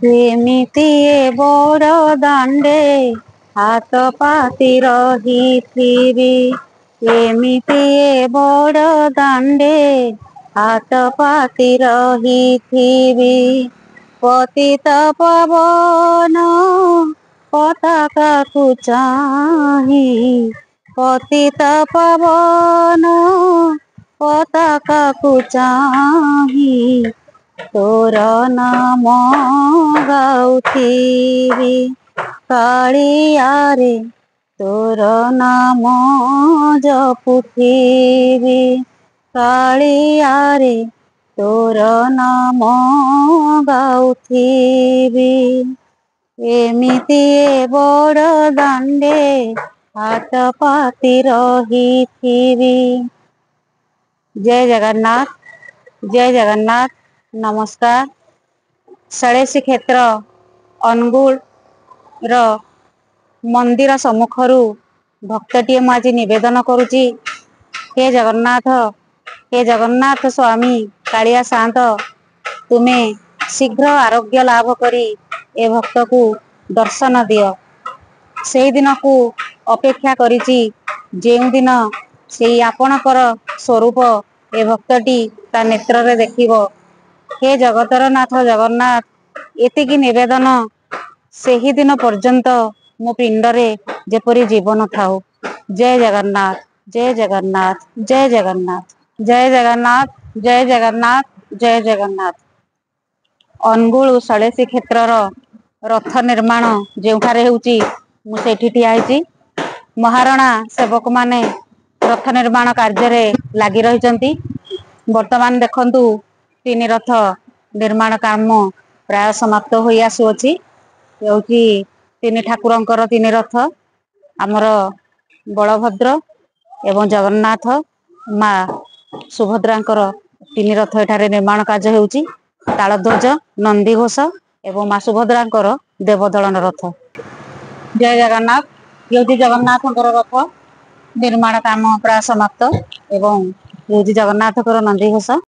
ଏମିତି ଏ ବଡ଼ ଦାଣ୍ଡେ ହାତ ପାତି ରହିଥିବି, ଏମିତି ଏ ବଡ଼ ଦାଣ୍ଡେ ହାତ ପାତି ରହିଥିବି, ପତିତ ପବନ ପତାକାକୁ ଚାହିଁ, ପତିତ ପବନ ପତାକାକୁ ଚାହିଁ ତୋର ନାମ ଗାଉଥିବି, କାଳିଆରେ ତୋର ନାମ ଜପୁଥିବି, କାଳିଆରେ ତୋର ନାମ ଗାଉଥିବି। ଏମିତି ଏ ବଡ଼ ଦାଣ୍ଡେ ହାତ ପାତି ରହିଥିବି। ଜୟ ଜଗନ୍ନାଥ, ଜୟ ଜଗନ୍ନାଥ। ନମସ୍କାର। ଶୈଳେଶୀ କ୍ଷେତ୍ର ଅନୁଗୁଳର ମନ୍ଦିର ସମ୍ମୁଖରୁ ଭକ୍ତଟିଏ ମୁଁ ଆଜି ନିବେଦନ କରୁଛି, ହେ ଜଗନ୍ନାଥ, ହେ ଜଗନ୍ନାଥ ସ୍ୱାମୀ କାଳିଆ ସାଆନ୍ତ, ତୁମେ ଶୀଘ୍ର ଆରୋଗ୍ୟ ଲାଭ କରି ଏ ଭକ୍ତକୁ ଦର୍ଶନ ଦିଅ। ସେଇଦିନକୁ ଅପେକ୍ଷା କରିଛି, ଯେଉଁଦିନ ସେଇ ଆପଣଙ୍କର ସ୍ୱରୂପ ଏ ଭକ୍ତଟି ତା ନେତ୍ରରେ ଦେଖିବ। ହେ ଜଗତର ନାଥ ଜଗନ୍ନାଥ, ଏତିକି ନିବେଦନ, ସେହିଦିନ ପର୍ଯ୍ୟନ୍ତ ମୋ ପିଣ୍ଡରେ ଯେପରି ଜୀବନ ଥାଉ। ଜୟ ଜଗନ୍ନାଥ, ଜୟ ଜଗନ୍ନାଥ, ଜୟ ଜଗନ୍ନାଥ, ଜୟ ଜଗନ୍ନାଥ, ଜୟ ଜଗନ୍ନାଥ, ଜୟ ଜଗନ୍ନାଥ। ଅନୁଗୁଳ ଶୈଳେଶୀ କ୍ଷେତ୍ରର ରଥ ନିର୍ମାଣ ଯେଉଁଠାରେ ହେଉଛି, ମୁଁ ସେଇଠି ଠିଆ ହେଇଛି। ମହାରଣା ସେବକମାନେ ରଥ ନିର୍ମାଣ କାର୍ଯ୍ୟରେ ଲାଗି ରହିଛନ୍ତି। ବର୍ତ୍ତମାନ ଦେଖନ୍ତୁ, ତିନି ରଥ ନିର୍ମାଣ କାମ ପ୍ରାୟ ସମାପ୍ତ ହୋଇ ଆସୁଅଛି। ହେଉଛି ତିନି ଠାକୁରଙ୍କର ତିନି ରଥ, ଆମର ବଳଭଦ୍ର ଏବଂ ଜଗନ୍ନାଥ, ମା ସୁଭଦ୍ରାଙ୍କର ତିନି ରଥ ଏଠାରେ ନିର୍ମାଣ କାର୍ଯ୍ୟ ହେଉଛି। ତାଳଧ୍ୱଜ, ନନ୍ଦିଘୋଷ ଏବଂ ମା ସୁଭଦ୍ରାଙ୍କର ଦେବଦଳନ ରଥ। ଜୟ ଜଗନ୍ନାଥ। ହେଉଛି ଜଗନ୍ନାଥଙ୍କର ରଥ ନିର୍ମାଣ କାମ ପ୍ରାୟ ସମାପ୍ତ ଏବଂ ହେଉଛି ଜଗନ୍ନାଥଙ୍କର ନନ୍ଦିଘୋଷ।